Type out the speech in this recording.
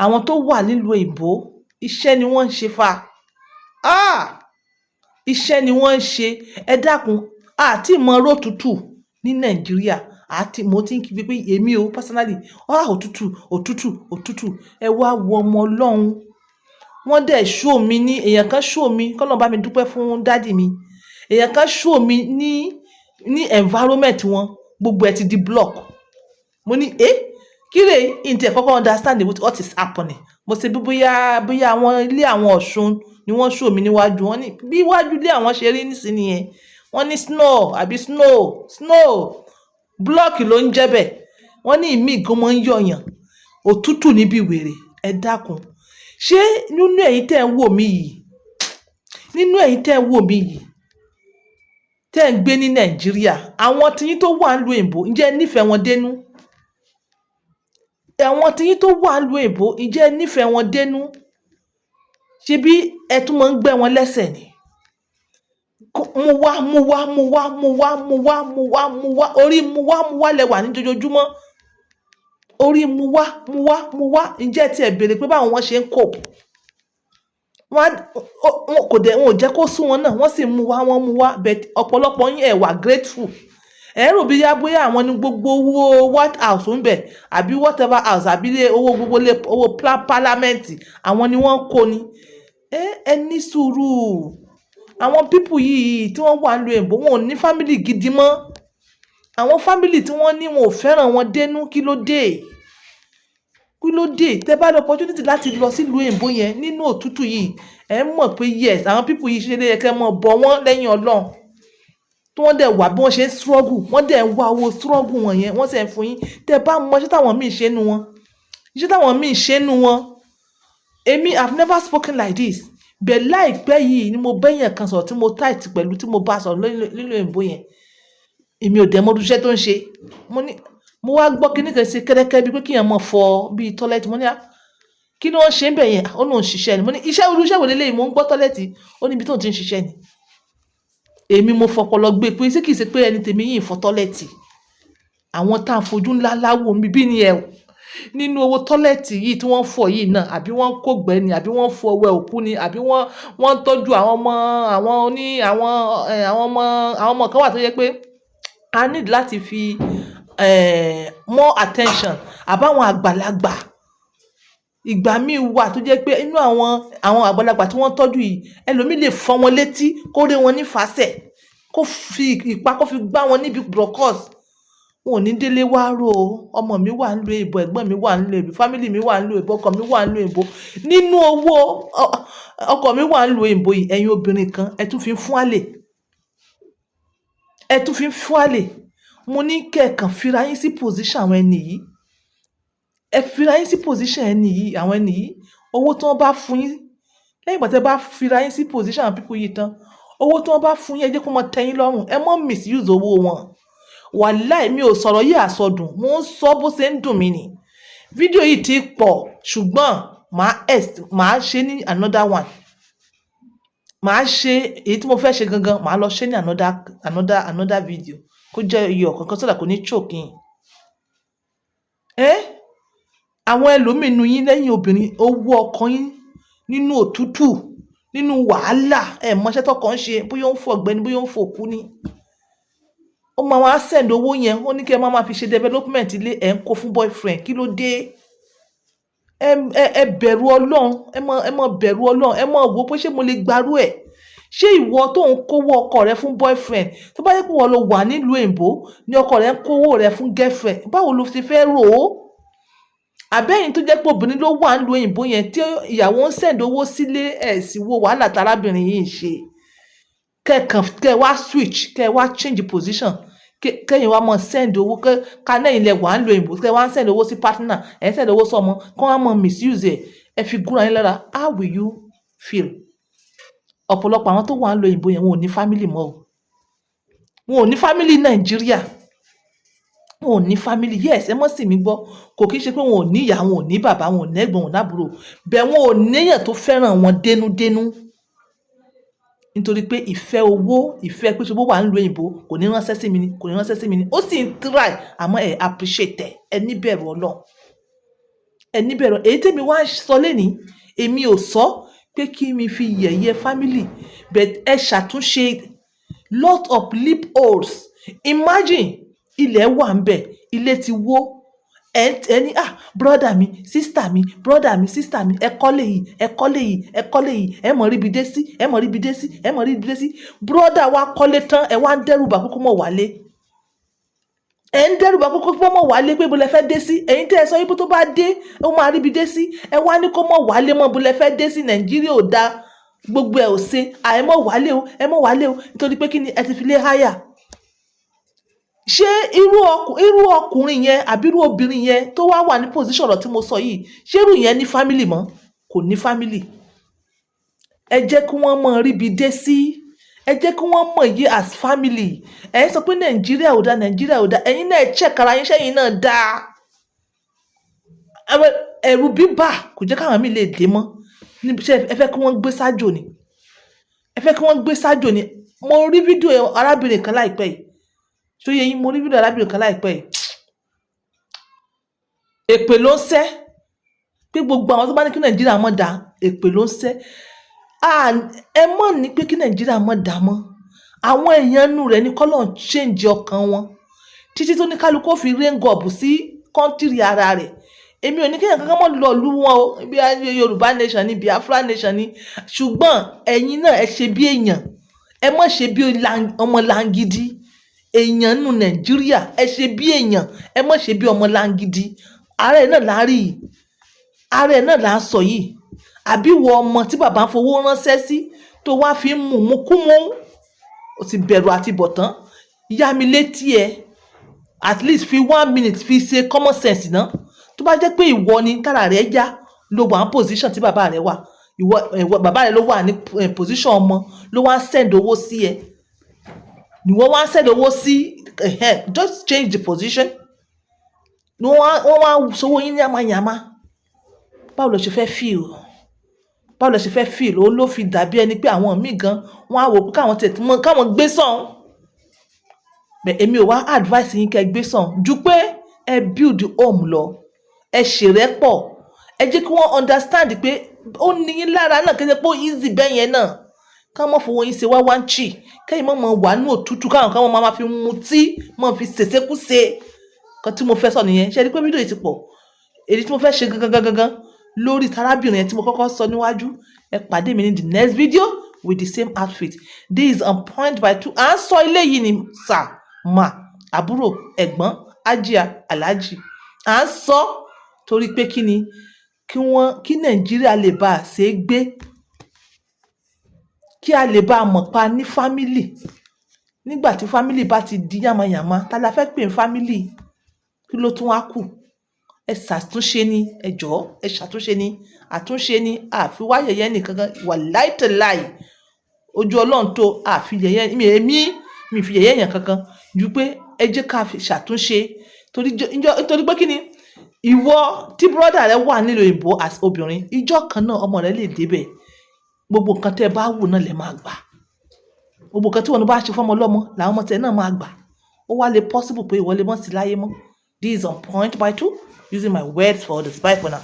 Àwọn tó wà nílùú òyìnbó, iṣẹ́ ni wọ́n ń ṣe fa. Ah! Iṣẹ́ ni wọ́n ń ṣe. Ẹ dákun, a ti mọ rótútù ní Nàìjíríà. Àti mo ti ń kígbe pé èmi o personally, ah, òtútù, òtútù, òtútù. Ẹ wá wo ọmọ Ọlọ́run. Wọ́n dẹ̀ show mi ní, èèyàn kan show mi, kí Ọlọ́run bá mi dúpẹ́ fún daddy mi. Èèyàn kan show mi ní environment wọn, gbogbo ẹ ti di block. Mo ní, "Eh, kí lè?" N tí ẹ kọ́kọ́ understand what is happening. Mo ṣe bí bóyá àwọn ilé àwọn Ọ̀ṣun ni wọ́n show mi níwájú. Wọ́n ní bí iwájú ilé àwọn ṣe rí nísìnyí yẹn. Wọ́n ní snow àbí snow, snow, block ló ń jẹ́ bẹ́ẹ̀. Wọ́n ní ìmí gan máa ń yọ̀yàn. Òtútù níbí wèrè. Ẹ dákun. Ṣé nínú ẹ̀yin tí ẹ̀ ń wò mí yìí, nínú ẹ̀yin tí ẹ̀ ń wò mí yìí, tí ẹ̀ ń gbé ní Nàìjíríà, àwọn tí yín tó wà nílùú òyìnbó, ǹjẹ́ ẹ nífẹ̀ẹ́ wọn dénú? Àwọn tí yín tó wà nílùú òyìnbó, ǹjẹ́ ẹ nífẹ̀ẹ́ wọn dénú? Ṣé bí ẹ tún máa ń gbẹ́ wọn lẹ́sẹ̀ ni? Mú wá, mú wá, mú wá, mú wá, mú wá, mú wá, mú wá, orí mú wá, mú wá lẹ wà ní jojoojúmọ́. Orí mú wá, mú wá, mú wá. Ǹjẹ́ ẹ tí ẹ béèrè pé báwo wọ́n ṣe ń cope? Wọ́n kò dẹ̀, wọn ò jẹ́ kó sú wọn náà, wọ́n sì mú wá, wọ́n mú wá, but ọ̀pọ̀lọpọ̀ yín ẹ wà grateful. Ẹ rò bóyá àwọn ní gbogbo owó White House ń bẹ̀ àbí whatever house àbí ilé owó, gbogbo ilé owó parliament, àwọn ni wọ́n ń kó ni. Ẹ ní sùúrù. Àwọn people yìí tí wọ́n wà nílùú òyìnbó, wọn ò ní family gidi mọ́. Àwọn family tí wọ́n ní, wọn ò fẹ́ràn wọn dénú. Kí ló dé? Kí ló dé? Tẹ bá ní opportunity láti lọ sí ìlú òyìnbó yẹn nínú òtútù yìí, ẹ mọ̀ pé yes, àwọn people yìí ṣe lè yẹ kí ẹ mọ̀ bọ̀ wọ́n lẹ́yìn Ọlọ́run. Tí wọ́n dẹ̀ wà bí wọ́n ṣe ń struggle, wọ́n dẹ̀ ń wá owó struggle wọn yẹn, wọ́n sì ń fún yín. Tẹ bá mọ iṣẹ́ táwọn míì ṣe nínú wọn, iṣẹ́ táwọn míì ṣe nínú wọn. Èmi, I've never spoken like this, but láìpẹ́ yìí ni mo bá èèyàn kan sọ̀rọ̀ tí mo tight pẹ̀lú, tí mo bá sọ̀rọ̀ nílùú òyìnbó yẹn. Èmi ò dẹ̀ mọ irú iṣẹ́ tó ń ṣe. Mo ní, mo wá gbọ́ kíní kan ṣe kẹ́rẹ́kẹ́ bíi pé kí èèyàn máa fọ bí toilet. Mo ní, "À, kí ni wọ́n ṣe ń bẹ̀ yẹn?" Ó ní òun ṣiṣẹ́ ni. Mo ní, "Iṣẹ́, irú iṣẹ́ wo leléyìí?" Mo ń gbọ́ toilet. Ó ní ibi tó ń ti ń ṣiṣẹ́ ni. Èmi mo fọpọlọ gbé pé ṣé kìí ṣe pé ẹni tèmi yìí ń fọ toilet. Àwọn tá ń fojú ńlá ńlá wò níbí ni ẹ o. Nínú owó toilet yìí tí wọ́n ń fọ yìí náà, àbí wọ́n ń kó ìgbẹ́ ni, àbí wọ́n ń fọ ọwọ́ òkú ni, àbí wọ́n ń tọ́jú àwọn ọmọ, àwọn oní, àwọn, àwọn ọmọ kan wà tó jẹ́ pé a need láti fi more attention, àbí àwọn àgbàlagbà. Ìgbà míì wà tó jẹ́ pé inú àwọn àgbàlagbà tí wọ́n ń tọ́jú yìí, ẹlòmíì lè fọ́ wọn létí, kó rí wọn ní fàṣẹ, kó fi ìpá, kó fi gbá wọn níbi brocos. Wọn ò ní délé wá rò ó. Ọmọ mi wà nílùú òyìnbó, ẹ̀gbọ́n mi wà nílùú òyìnbó, family mi wà nílùú òyìnbó, ọkọ mi wà nílùú òyìnbó. Nínú owó ọkọ mi wà nílùú òyìnbó yìí, ẹ̀yin obìnrin kan, ẹ tún fi ń fún àlè. Ẹ tún fi ń fún àlè. Mo ní kí ẹ kàn fira yín sí position àwọn ẹni yìí. Ẹ fira yín sí position ẹni yìí, àwọn ẹni yìí. Owó tí wọ́n bá fún yín, lẹ́yìn ìgbà tí ẹ bá fira yín sí position àwọn people yìí tán, owó tí wọ́n bá fún yín, ẹ jẹ́ kó máa tẹ́ yín lọ́rùn. Ẹ má misuse owó wọn. Wàláì, mi ò sọ̀rọ̀ yìí àsọdùn. Mo ń sọ bó ṣe ń dùn mí ni. Fídíò yìí ti pọ̀, ṣùgbọ́n màá ṣe ní another one. Màá ṣe èyí tí mo fẹ́ ṣe gangan, màá lọ ṣe ní another video kó jẹ́ iye ọ̀kankan so that kò ní choke yín. Ẹ́, àwọn ẹlòmíì nínú yín, lẹ́yìn obìnrin, owó ọkọ yín nínú òtútù, nínú wàhálà, ẹ mọ iṣẹ́ tọkọ ń ṣe, bóyá ó ń fọ ìgbẹ́ ni, bóyá ó ń fọ òkú ni. Ó máa wá send owó yẹn, ó ní kí ẹ máa máa fi ṣe development ilé, ẹ̀ ń kó fún boyfriend. Kí ló dé? Ẹ bẹ̀rù Ọlọ́run, ẹ má bẹ̀rù Ọlọ́run, ẹ má wò pé ṣé mo lè gbarú ẹ̀. Ṣé ìwọ tó ń kówó ọkọ rẹ fún boyfriend, tó bá jẹ́ pé ìwọ ló wà nílùú òyìnbó ní ọkọ rẹ ń kówó rẹ fún girlfriend, báwo lo ṣe fẹ́ rò ó? Àbẹ́yìn tó jẹ́ pé obìnrin ló wà nílùú òyìnbó yẹn tí ìyàwó ń send owó sílé, ẹ̀ sì wo wàhálà tárábìnrin yìí ń ṣe. Kẹ́ kàn, kẹ́ wá switch, kẹ́ wá change position, kẹ́yìn wá máa send owó, ká lẹ́yìn lẹ wà nílùú òyìnbó, kẹ́ wá ń send owó sí partner, ẹ̀ ń send owó sọ́mọ, kí wọ́n á máa misuse ẹ̀, ẹ fi gúnra yín lára. How will you feel? Ọ̀pọ̀lọpọ̀ àwọn tó wà nílùú òyìnbó yẹn, wọn ò ní family mọ́ o. Wọn ò ní family Nàìjíríà. Wọn ò ní family. Yes, ẹ mọ́ sì mí gbọ́. Kò kí ń ṣe pé wọn ò ní ìyá, wọn ò ní bàbá, wọn ò ní ẹ̀gbọ́n, wọn ò ní àbúrò. Bẹ́ẹ̀ wọn ò ní èèyàn tó fẹ́ràn wọn dénúdénú. Nítorí pé ìfẹ́ owó, ìfẹ́ pé ṣe bó wà nílùú òyìnbó, kò ní ránṣẹ́ sí mi ni, kò ní ránṣẹ́ sí mi ni. Ó sì ń try, àmọ́ ẹ appreciate ẹ, ẹ ní bẹ̀rù Ọlọ́run. Ẹ níbẹ̀rù. Èyí tèmi wá sọ lénìí, èmi ò sọ pé kí mi fi yẹ̀yẹ́ family, but ẹ ṣàtúnṣe lot of loopholes. Imagine, ilẹ̀ wà ń bẹ̀, ilé ti wó. Ẹ ní, "Ah, brother mi, sister mi, brother mi, sister mi, ẹ kọ́lé yìí, ẹ kọ́lé yìí, ẹ kọ́lé yìí, ẹ mọ̀ ríbi dé sí, ẹ mọ̀ ríbi dé sí, ẹ mọ̀ ríbi dé sí." Brother wa kọ́lé tán, ẹ wá ń dẹ́rù bà pé kó mọ̀ wálé. Ẹ ń dẹ́rù bà pé kó mọ̀ wálé, pé ibo lẹ fẹ́ dé sí. Ẹ̀yin tẹ́ ẹ sọ wípé tó bá dé, ó máa ríbi dé sí, ẹ wá ní kó mọ̀ wálé mọ́. Ibo lẹ fẹ́ dé sí? Nàìjíríà ò dáa, gbogbo ẹ̀ ò ṣe. À, ẹ mọ̀ wálé o, ẹ mọ̀ wálé o. Nítorí pé kí ni? Ẹ ti fi lé háyà. Ṣé irú ọkùnrin yẹn àbí irú obìnrin yẹn tó wá wà ní position ọ̀rọ̀ tí mo sọ yìí, ṣé irú yẹn ní family mọ́? Kò ní family. Ẹ jẹ́ kí wọ́n mọ̀ ríbi dé sí, ẹ jẹ́ kí wọ́n mọ̀ yí as family. Ẹ sọ pé Nàìjíríà ò dáa, Nàìjíríà ò dáa. Ẹ̀yin náà, ẹ check ara yín, ṣẹ́yìn náà dáa? Ẹ̀rù bíbà kò jẹ́ káwọn míì lè dé mọ́ níbi iṣẹ́. Ẹ fẹ́ kí wọ́n gbé sájò ni, ẹ fẹ́ kí wọ́n gbé sájò ni. Mo rí fídíò arábìnrin kan láìpẹ́ yìí. Ṣó yé yín? Mo rí fídíò arábìnrin kan láìpẹ́ yìí. Èpè ló ń ṣẹ́ pé gbogbo àwọn tó bá ní kí Nàìjíríà mọ́ da, èpè ló ń ṣẹ́. Ẹ mọ̀ ní pé kí Nàìjíríà mọ́ da mọ́, àwọn èèyàn inú rẹ̀ ní kọ́lọ̀ ń change ọkàn wọn títí tó ní kálukú ó fi rain up sí country ara rẹ̀. Èmi ò ní kéèyàn kankan mọ́ lọ ìlú wọn o, bí Yorùbá nation ni, Biafra nation ni, ṣùgbọ́n ẹ̀yin náà, ẹ ṣe bí èèyàn, ẹ má ṣe bí ọmọ láńgídí. Èèyàn nínú Nàìjíríà, ẹ ṣe bí èèyàn, ẹ má ṣe bí ọmọ láńgídí. Ara ẹ̀ náà là ń rí yìí, ara ẹ̀ náà là ń sọ yìí. Àbí wọ ọmọ tí bàbá ń fowó ránṣẹ́ sí, tó wá fi ń mú mú kú mú, ó ti bẹ̀rù àti bọ̀tán. Yá mi létí ẹ, at least fi one minute fi ṣe common sense ná. Tó bá jẹ́ pé ìwọ ni tára rẹ̀ yá ló wà ní position tí bàbá rẹ̀ wà, ìwọ bàbá rẹ̀ ló wà ní position ọmọ, ló wá ń send owó sí ẹ, ìwọ wá ń send owó sí, just change the position, wọ́n wá sowó yín ní yamayama, báwo ló ṣe fẹ́ feel? Báwo ló ṣe fẹ́ feel? Ó ló fi dàbí ẹni pé àwọn míì gan, wọ́n á wò pé káwọn tẹ̀ mọ́ káwọn gbé sàn. Bẹ́ẹ̀ èmi ò wá advice yín kẹ́ gbé sàn ju pé ẹ build home lọ, ẹ ṣèrẹ́pọ̀, ẹ jẹ́ kí wọ́n understand pé ó ní yín lára náà, kí ẹ ṣe pé ó easy bẹ́ẹ̀ yẹn náà, ká mọ̀ fowó yín ṣe wá wá ń chì, kẹ́yìn mọ̀ mọ̀ wà ní òtútù, káwọn kan máa fi mutí, mọ̀ fi ṣèṣekúṣe. Kan tí mo fẹ́ sọ nìyẹn. Ṣe é rí pé fídíò yìí ti pọ̀? Èyí tí mo fẹ́ ṣe gangan gangan gangan lórí tarábìnrin yẹn tí mo kọ́kọ́ sọ níwájú, ẹ pàdé mi ní the next video with the same outfit. This is on point by two. À ń sọ ilé yìí ni sà, mà, àbúrò, ẹ̀gbọ́n, ájíà, aláàjì. À ń sọ torí pé kí ni? Kí wọ́n, kí Nàìjíríà lè bá a ṣe é gbé, kí a lè bá a mọ̀ pa ní family. Nígbà tí family bá ti di yàmàyàmà, ta la fẹ́ pè ní family? Kí ló tún wá kù? Ẹ ṣàtúnṣe ni, ẹ jọ̀ọ́, ẹ ṣàtúnṣe ni. Àtúnṣe ni àfi wá yẹ̀yẹ́ nìkan kan. Wàláì tàláì, ojú Ọlọ́run tó àfi yẹ̀yẹ́ mi, èmi mi fi yẹ̀yẹ́ yẹn kankan ju pé ẹ jẹ́ ká fi ṣàtúnṣe. Torí pé kí ni? Ìwọ tí brother rẹ wà nílùú òyìnbó as obìnrin, ìjọ kan náà ọmọ rẹ lè débẹ̀. Gbogbo nǹkan tẹ́ ẹ bá wù náà lẹ máa gbà. Gbogbo nǹkan tí wọn bá ṣe fọ́mọ ọlọ́mọ làwọn ọmọ tẹ náà máa gbà. Ó wá lè possible pé ìwọ lè mọ̀ sí láyé mọ́. This is on point by two, using my words for others. Bye for now.